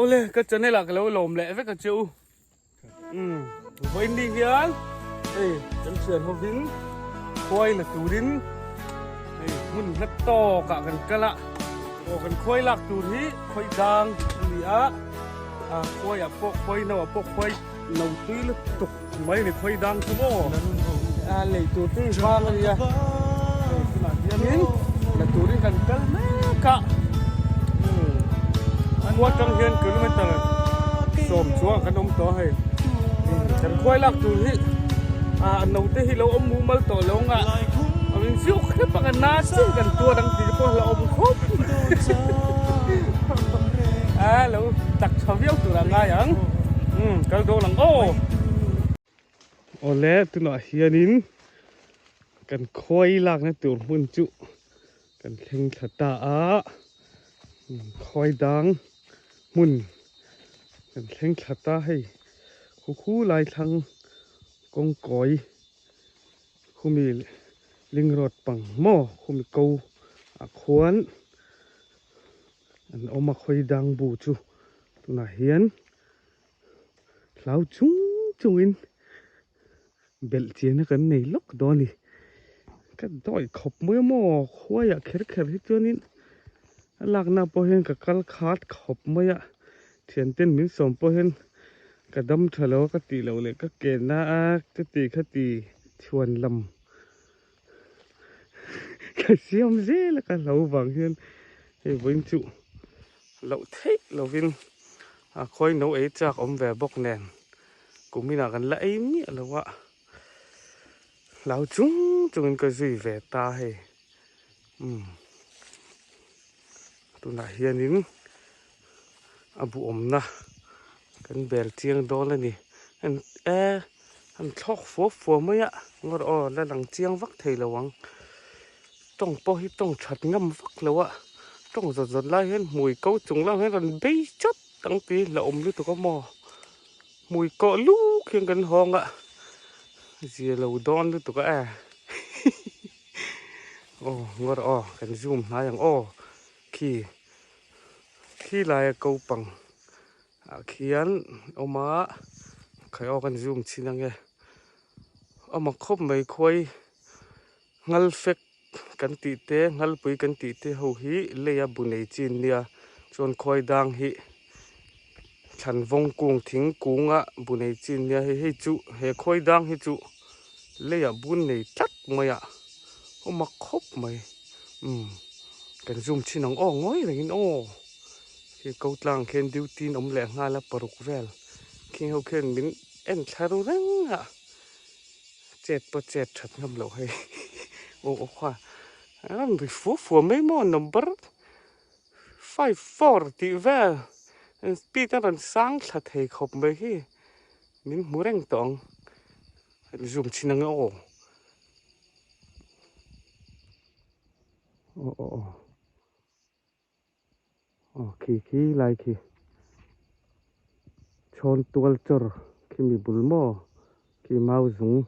Awle ka channel ah ka lo lawm leh vek a che u. Umm vawiin ni hian hei kan thian hovin khuai la turin hei hmun hla tawk ah kan kal a. Aw kan khuai lak tur hi khawi dang a ni a, a khuai ah pawh khuai no ah pawh khuai no tui lutuk mai a ni khawi dang chu maw a lei tur te hi vang a nia hei tunah hianin la turin kan kal mek a umm khua atang hian kilometer sawm chuang kan awm tawh a hei kan khuai lak tur hi a no te hi lo awm mumal tawh lo ang a a min ziuk hrep ang a na chiah kan tuar ang tih te pawh a hlauhawm khawp a lo tak tha viau tur a ngai ang. Umm kal dawn ang aw. Awle tunah hianin kan khuai lakna tur hmun chu kan thleng thla ta a khuai dang hmun kan thleng thla ta hei khu khu lai thlang kawngkawi khumi ling road pang maw khumi ko ah khuan an awm a khawi dang bu chu tunah hian hlau chung chungin belh chian a kan nei lawk dawn a ni ka dawi khawp mai a maw khuaiah kher kher hi chuanin a lakna pawh hian ka kal khat khawp mai a thianten min sawm pawh hian ka dam tha lo a ka tih loh leh ka ke na a ka ti kha ti chhuan lam ka siam zel a ka hlo vang hian hei vawiin chu loh theih lovin a khawi no ei chak awm ve bawk nen kum inah kan la ei miah lo a hlau chung chungin ka zui ve ta hei umm tunah hianin a buhawmna kan bel chiang dawn a ni e an thlawk fua fua mai a ngawr aw la lang chiang vak thei lo ang tawng pawh hi tawng that ngam vak lo a tawng zawt zawt lai hian hmui ko chung lam hian rawn bei chawt ang tih hi hlauhawm lutuk a maw hmui kawh luk hian kan hawng a zia lo dawn lutuk a e aw ngawr aw kan zoom hnai ang aw khi khi laia ko pang ah khian awm a khai aw kan zoom chhin ange a mak khawp mai khuai ngal fek kan tih te ngalpui kan tih te ho hi lei a bu nei chi an nia chuan khuai dang hi thlan vawng kung thing kung a bu nei chi an nia hei hei chu he khuai dang hi chu lei ah bun nei tlat mai a a mak khawp mai umm kan zoom chhin ang aw ngawi rengin aw. Khi ko tlang khian duty in awm leh nghal a paruk vel khing ho khian min en thla ru reng a chet pawh chet that ngam loh hei aw aw kha a rawn ri fua fua mai maw number 5 4 tih vel speed a rawn sang thla thei khawp mai hi min hmu reng tawh ang zoom chhin ang e aw aw aw aw. Aw khi khi lai khi chhawn tual chawr khi mi bul maw khi mau zung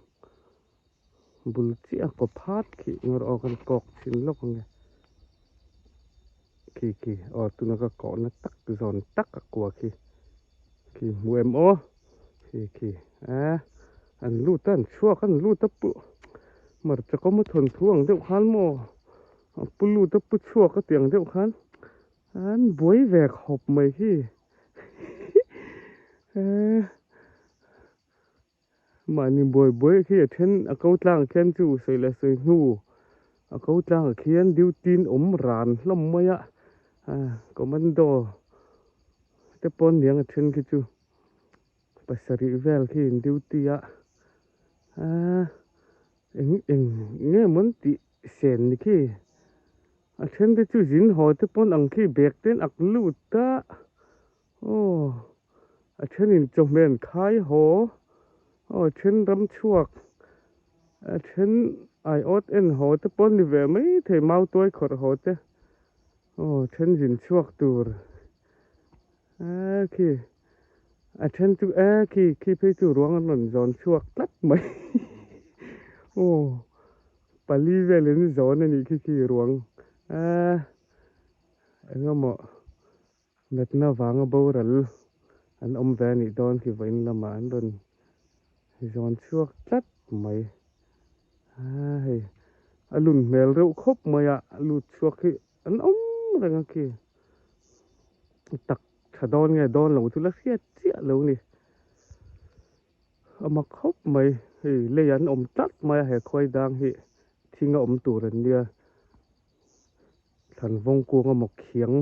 bul chiah kaw phat khi ngawr aw kan kawk chhin lawk ang e khi khi aw tuna ka kawhna tak zawn tak a kua khi khi hmu em aw khi khi a an lut a an chhuak a an lut a pu hmarcha kawma thawnthu ang deuh khan maw. A pu lut a pu chhuak a tiang deuh khan an buai ve khawp mai hi eh mahni buai buai khi a then a ko tlang khian chu sawi leh sawi hnu a ko tlang ah khian duty in awm ran hlawm mai a ah commando te pawn niang a then khi chu pasarih vel khi in duty a ah eng eng nge mawn tih. Sen ni khi. A then te chu zin haw te pawn ang khi bag te an ak lut a. Aw a then in chawhmeh an khai haw. Aw a then ram chhuak. A then aiawt en haw te pawn ni ve mai thei mau tuai khawrh haw te. Aw a then zin chhuak tur. A khi a then chu a khi khi phei chu ruang an rawn zawn chhuak tlat mai. Aw. Pali velin zawn a nih khi khi ruang a engemaw Natna vanga boral an awm ve a nih dawn khi vawiin lamah an rawn zawn chhuak tlat mai. Aa hei a lun hmel reuh khawp mai a, lut chhuak hi an awm reng a khi. Tak tha dawn nge dawn lo chu la hriat chiah lo ni. A mak khawp mai, hei lei an awm tlat mai a he khuai dang hi thing a awm tur an nia. Thlan vawng kung emaw khiang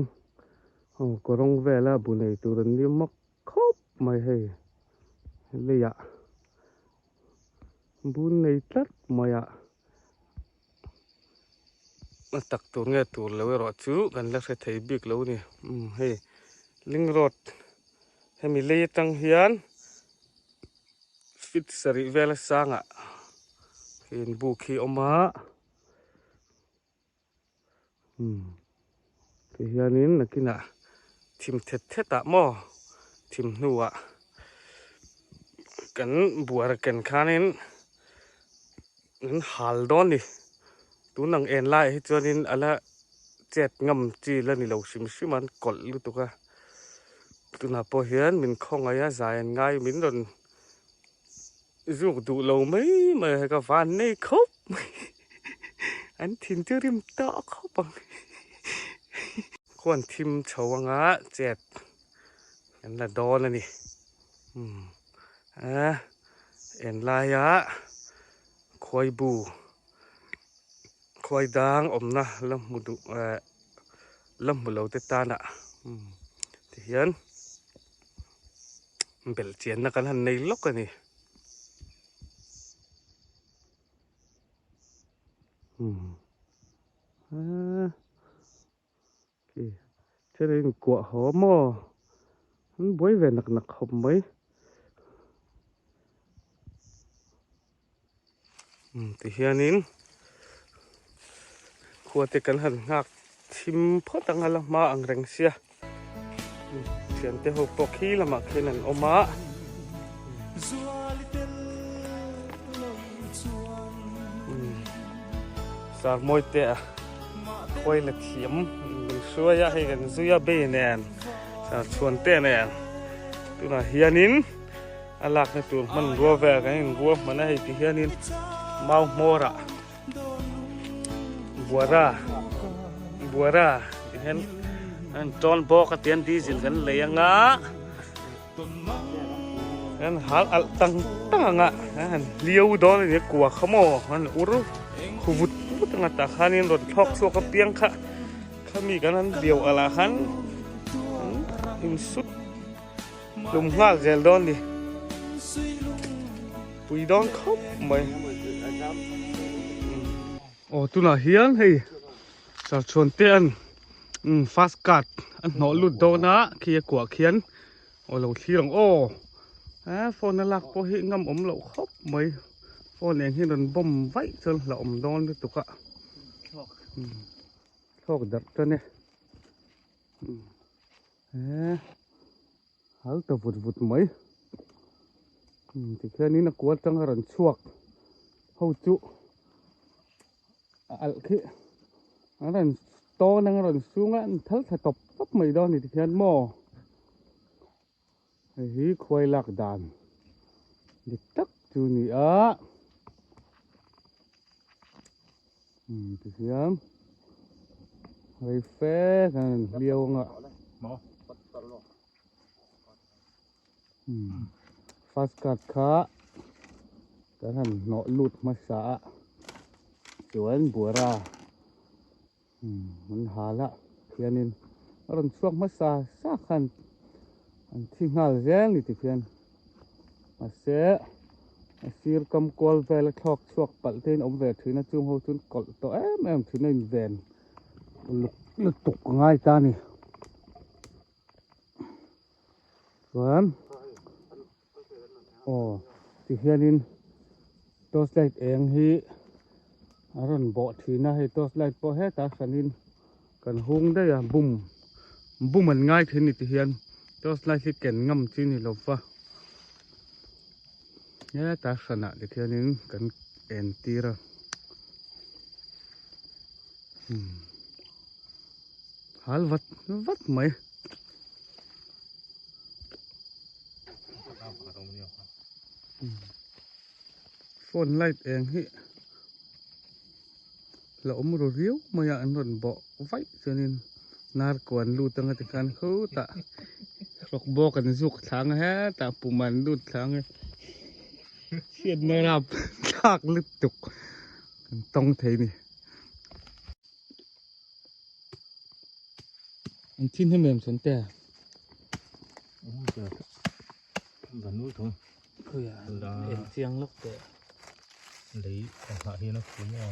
aw kawrawng vela bu nei tur an ni mak khawp mai hei leiah bun nei tlat mai a a tak tur nge tur lo erawh chu kan la hre thei bik lo a ni umm hei ling road hemi lei atang hian feet sarih vela sangah in buk hi a awm a. Umm ti hianin nakinah thim thet thet ah maw thim hnuah kan buara ken khanin an hal dawn ni tun ang en laiah hi chuanin a la chet ngam chi la ni lo hrim hrim a an kawlh lutuk a tunah pawh hian min khawngaih a zai an ngai min rawn Zuk duh lo mai mai a ka van nei khawp mai an thin chu rim tawh khawp ang khuan thim chho anga chet an la dawn a ni umm a en laia khuai bu khuai dang awmna la hmu duh eh la hmu lo te tana umm tihian. Belh chianna kan han nei lawk a ni. Umm aa khi thil a inkuah haw maw an buai ve nak nak khawp mai. Umm tihianin khua te kan han nghak thim phawt ang a la hma ang reng sia thiante ho pawh khi lamah khian an awm a. Sarmawi te a khawi la thiam min hruai a hei kan zui a bei nen sarchhuan te nen tunah hianin. A lakna tur hmanrua vel kan inrua hman a hei ti hianin mau hmawrah buara buara ti hian an tawn bawk a tian diesel kan lei anga kan hal alh tang tang anga an hliau dawn a ni kua kha maw an ur khu vut vut anga tah khanin rawn thlawk chhuak apiang kha khami kan han hliau alh ah khan an insut. Hlum nghal zel dawn ni. Pui dawn khawp mai. Aw tunah hian hei Sarchhuan te an fast card an hnawh lut dawn a khi a kuah khian aw lo thlir ang aw a phone a lak pawh hi ngam awm loh khawp mai phone eng hi rawn bomb vaih chuan hlauhawm dawn lutuk a thlawk darh tan e. He hal ta vut vut mai tikhianin a kual tang a rawn chhuak ho chu a alh khi an rawn tawn ang a rawn sung a an thal thla tawp tawp mai dawn a ni tikhian maw hei hi khuai lak dan dik tak chu a ni a Tikhian rei fe khan an hliau anga first card kha kan han hnawh lut hmasa a chuan buara an hal a khianin a rawn chhuak hmasa sa khan an thi nghal zel ni tikhian mahse a sir kam kual vel a thlawk chhuak palh te in awm ve thin a chung ho chuan kawlh tawh em em thin a inven uluk lutuk a ngai ta a ni chuan aw tihianin torch light eng hi a rawn bawh thin a hei torch light pawh hetah hranin kan hung daih a bum bum an ngai thin a ni tihian torch light hi ken ngam chi a ni lo va hetah hranah tikhianin kan en tir a hal vat vat mai. Phone light eng hi la awm ru riau mai a an rawn bawh vaih chuanin narkaw an lut anga tikhan khutah rawk bawk an zuk thla anga hetah pum an lut thla anga chhiatna rap thlak lutuk kan tawng thei a ni. An thin hem em chuan te. En chiang lawk teh. Lei a nghah hian a khum a.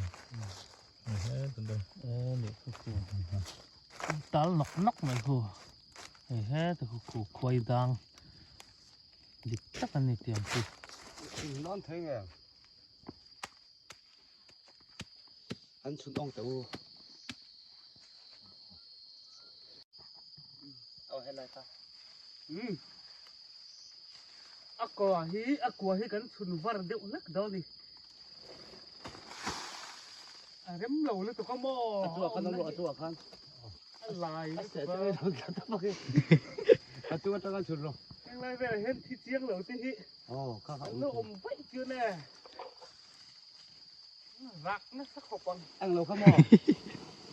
Ni khu khu. Tal nawk nawk mai khu. Hei heta khu khu khuai dang dik tak a ni tiang chu. Nan thei nge. An chhun awng teh u. Aw helai kha. Umm. A kua hi a kua hi kan chhun var deuh hlek dawn ni. A rem lo lutuk a maw. A chungah khan awm rawh a chungah khan. A lai lutuk a. A chung atanga chhun rawh. Heng lai velah hian thi chiang lo te hi. Aw kha kha. An lo awm vaih chian e. Rak nasa khawp ang. Eng lo kha maw?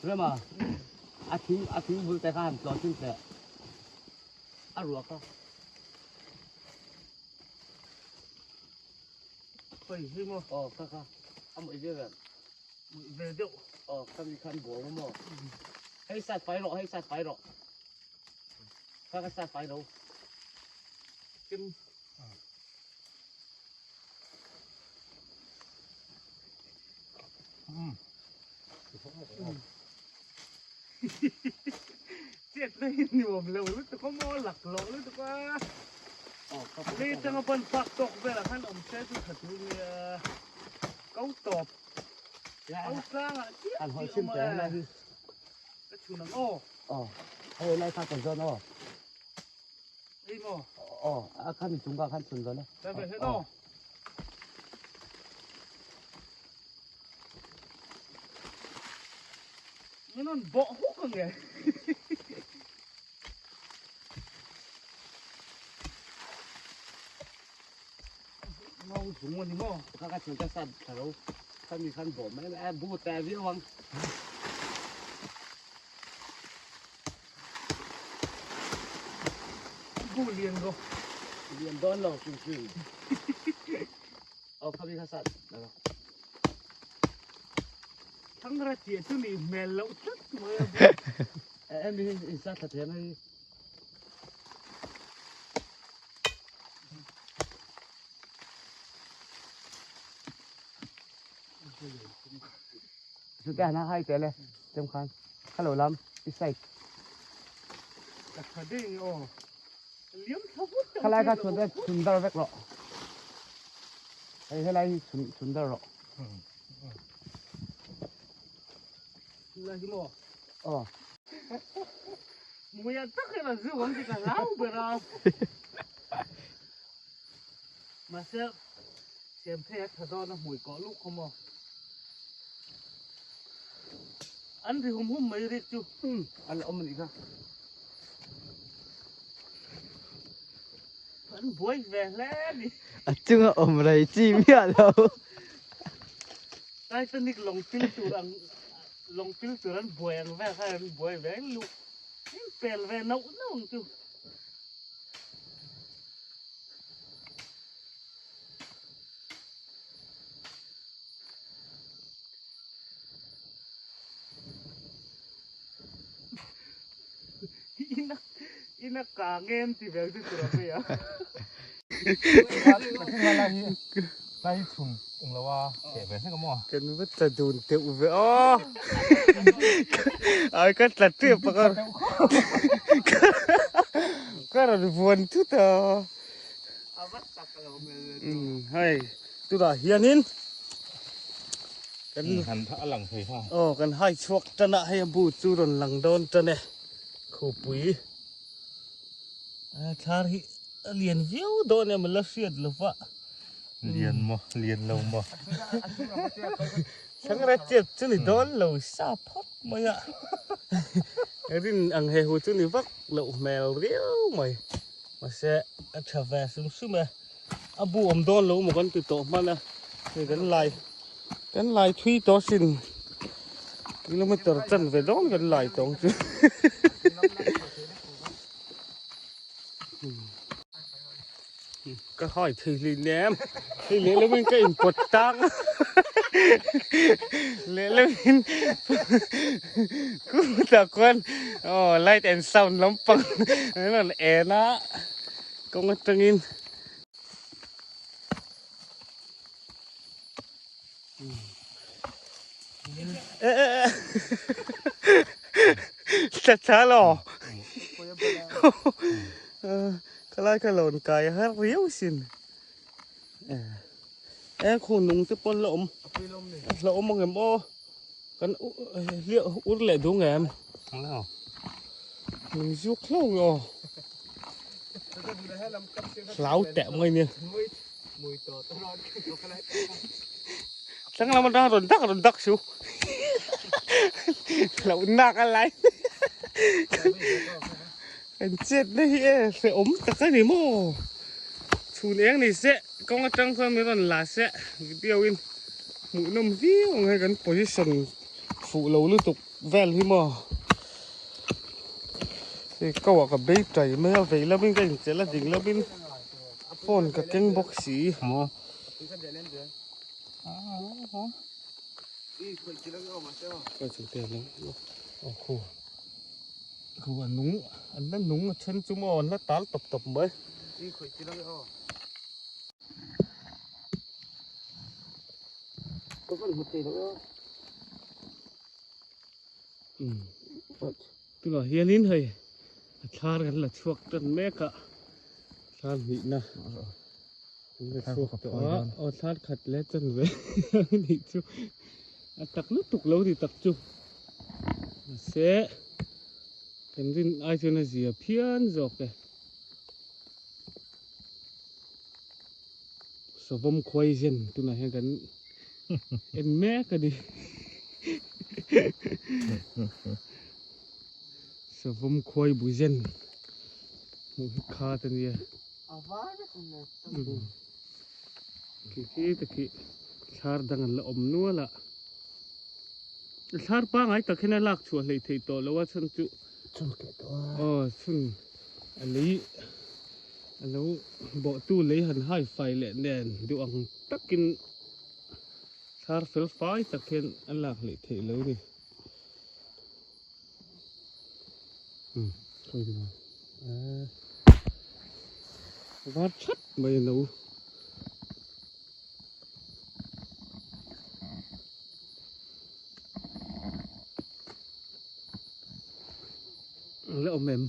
Rema, a thing a thing bul te kha han tlawh chin teh. A ruah kha. Hei hi maw? Aw kha kha. A mawih ve ve. Mawih ve deuh. Aw kha mi khan buang a maw? Hei sat fai rawh, hei sat fai rawh. Kha kha sat fai ro. Kim. Chet na hi nuam lo lutuk a maw lak loh lutuk a. Ni tanga ban fak tawk velah khan awm se chu tha tur nia. Ko tawp. Ko tlang ah chiah hi awm a e. Ka chhun ang aw. Aw. Hei lai kha kan zawn aw. Ei maw? Aw, a khan chung ka khan chhun zawn e. Ka ve hen aw. Min rawn bawh huk ang e. Ngau zung a ni maw? Kha ka chhun ka sat thla lo. Kha mi khan bawh mai mai a bu te viau ang. Bu lian rawh. Lian dawn lo hrim hrim. Aw kha mi kha sat lo. Thangra chiah chu nih hmel loh tlat mai a bu. Em hi in sat thla thei mai. Chu te hana hai tele chem khan hello lam i side ka tha ding aw liam tha vut khalai kha chhun te chhun dar vek rawh hei helai hi chhun chhun dar rawh lai hi maw aw muya tak hian a zu ang ti ka hlau ber a mahse Siam phei a tha dawn a hmui kawh luh khaw maw? An ri hum hum mai rik chu. Umm an la awm a nih kha. An buai ve hle a ni. A chunga awm rei chi miah lo. Titanic lawng pil tur ang lawng pil tur an buai ang vel kha an buai ve luh. In pel ve nauh nauh ang chu. Ina ina kang em ti vel chu tur a phei a. Lai hi chhun eng lo a cheh ve hlek a maw? Kan va tla dun teuh ve aw. Ai ka tla tep a ka ka rawn vuan thut a. Hei tunah hianin kan han a lang thei ha. Aw kan hai chhuak tan a hei a bu chu rawn lang dawn tan e khupui thlar hi a lian viau dawn em la hriat lo va. Lian maw lian lo maw. Thangra chet chu ni dawn lo sa phawt mai a. Rin ang he hu chu ni vak loh hmel riau mai. Mahse a tha ve sum sum e. A bu awm dawn lo maw kan ti tawh hman a. Hei kan lai kan lai thui tawh sin kilometer chan ve dawn kan lai tawh ang chu. Ka hai thei hlei nem hei lehlam in ka inpawt tang a lehlam in kutah khuan aw light and sound lampang an rawn en a kawng atangin. Tla lo Khalai kha lo kai har riau sin. E khu nung te pawn la awm. La awm ang em aw. Kan hliah ur leh dung em. Nung zuk hlo aw. Hlau teh mai nia. Tlang lam atang rawn dak rawn dak su. Hlauh nak a lai. Kan chet na hi e hrehawm tak a ni maw. Chhun eng ni se kawng atang chuan min rawn la se video in hmuhnawm viau ang hei kan position fuh lo lutuk vel hi maw. Hei ko ah ka bei tai mai a vei lamin ka inchelh a ding lamin phone ka keng bawk si. Khu a nung an la nung a then chu maw an la tal tawp tawp mai. Tunah hianin hei a thlar kan la chhuak tan mek a thlar hnihna kan la chhuak tawh a aw thlar khat leh chan ve anih chu a tak lutuk lo ni tak chu mahse kan rin ai chuan a zia phian zawk e Savawm khuai zen tunah hian kan en mek a ni. Savawm khuai bu zen hmuh hi khat a nia. Khi khi te khi thlar dang an la awm nual a. Thlar pangai tak hian a lak chhuah hleih theih tawh lo a chhan chu. Chhun keh tawh a. Aw chhun a lei a lo bawhtu lei han hai fai leh nen duh ang takin thlar fel fai tak hian a lak hleih theih lo ni. Umm khawi ni maw eh var that mai a no. La awm em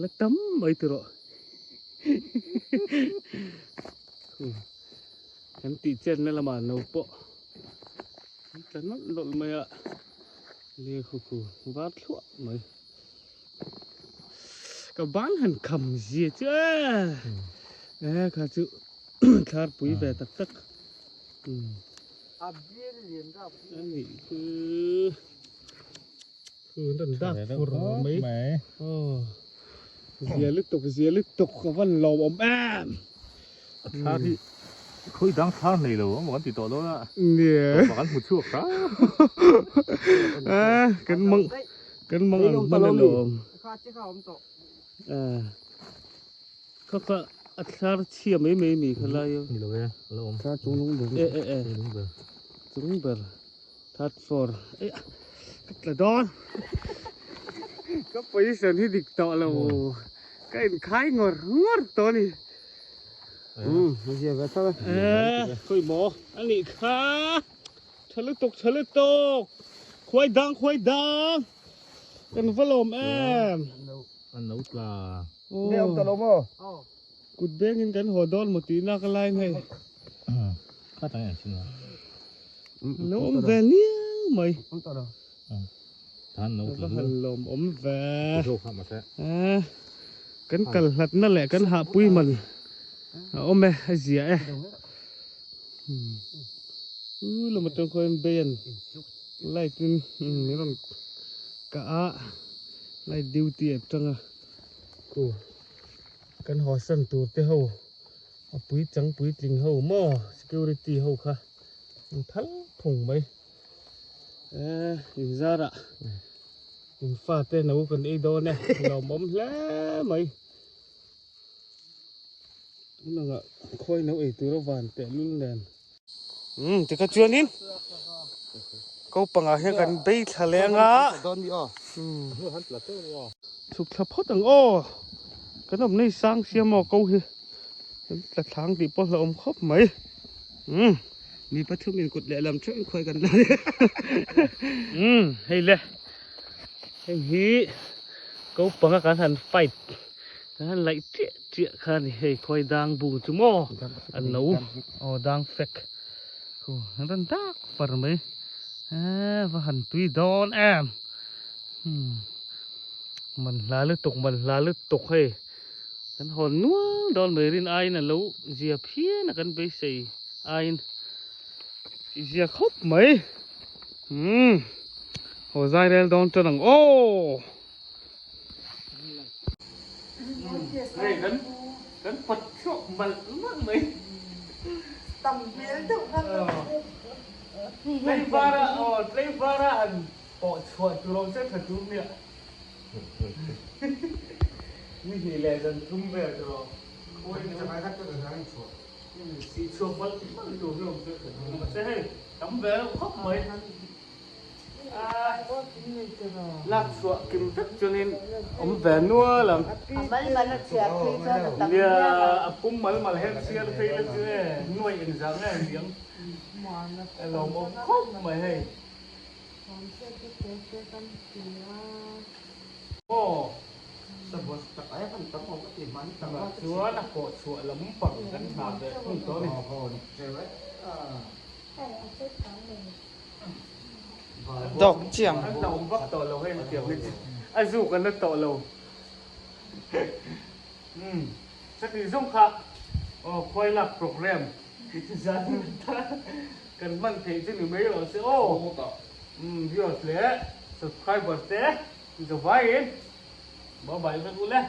la tam mai ti rawh kan tih chetna lamah no pawh an tla nawlh nawlh mai a lehkha khu var thluah mai ka ban han kham zia chu e kha chu thlar pui ve tak tak. A bial lian rap hi. A nih chu. Chu an rawn dak fur mai. Aw. Zia lutuk zia lutuk a van lawmawm em. A thlar hi khawi dang thlar nei lo emaw kan ti tawh dawn a. Nia. Tawpa kan hmu chhuak hram. A kan mang kan mang ang hman alawm. Kha che kha awm tawh. A. Kha kha a thlar chhia mai mai ni kha lai a. Ni lo e, a lo awm. Thlar chung lung ber. E e e. Chung lung ber. Chung ber. Third floor. Ei a, ka tla dawn. Ka position hi dik tawh lo. Ka inkhai ngawr ngawr tawh a ni. Umm, a zia ve tho e. E, khawi maw? A nih kha. Tha lutuk, tha lutuk. Khuai dang, khuai dang. Kan va lawm em. An lo tla. Nge awm ta lo maw? Kut bengin kan haw dawn maw tihna ka lain hei. Kha tang an chin a. Lo awm ve liau mai. Awm ta lo. Tan lo tla. Va han lawm awm ve. Zo kha ma se. Kan kal hlatna leh kan hahpui man a awm e, a zia e. U lam atang khuan bay an light in min rawn kah a. Light duty atanga ku. Kan hawsan tur te ho a puichang puitling ho maw security ho kha an thal phung mai eh inzarah in fate no kan ei dawn e lawmawm hle mai tunangah khawi no ei tur a van teh lul nen. Umm tikha chuanin ko pangah hian kan bei thla leng a chhuk thla phawt ang aw kan awm nei sang sia maw ko hi kan tla thlang tih pawh hlauhawm khawp mai umm mi pathum in kut leh lam theuh in khuai kan la umm hei le hei hi ko panga kan han fight kan han laih chiah Chiah kha ni hei khawi dang bung chu maw a no aw dang fek khu an rawn dak far mai eee va han tui dawn em hmm man hla lutuk man hla lutuk hei kan hawn nual dawn mai rin aiin a lo zia phian a kan beisei aiin i zia khawp mai hmm haw zai rel dawn tan ang aw. Hei kan kan pawt chhuak malh malh mai. Tam hmel deuh khan ka hmu. Tleivara aw tleivara han pawh chhuah tur awm che tha tur nia. Ni hnih leh zan thum vel tur aw. Sih chhuak malh malh tur hi awm che tha tur. Mahse hei tam ve reuh khawp mai. Lak chhuah kim vek chuanin awm ve nual ang. A mal mal a chhiar phei chuan a tam Nia, a pum mal mal hian chhiar phei la chu e, nuai engzah nge a niang. A lawmawm khawp mai hei. Aw, chuan a pawh chhuah lam pang kan hna ve thung tawh a ni. Dawk chiang. An la awm vak tawh lo hei hetiang hi chu a zuk an la tawh lo. Umm chutih zawng kha aw khuai lak program zan kan hman theih chu ni mai rawh se aw. Umm viewers leh subscribers te zawvaiin bye bye vek u le.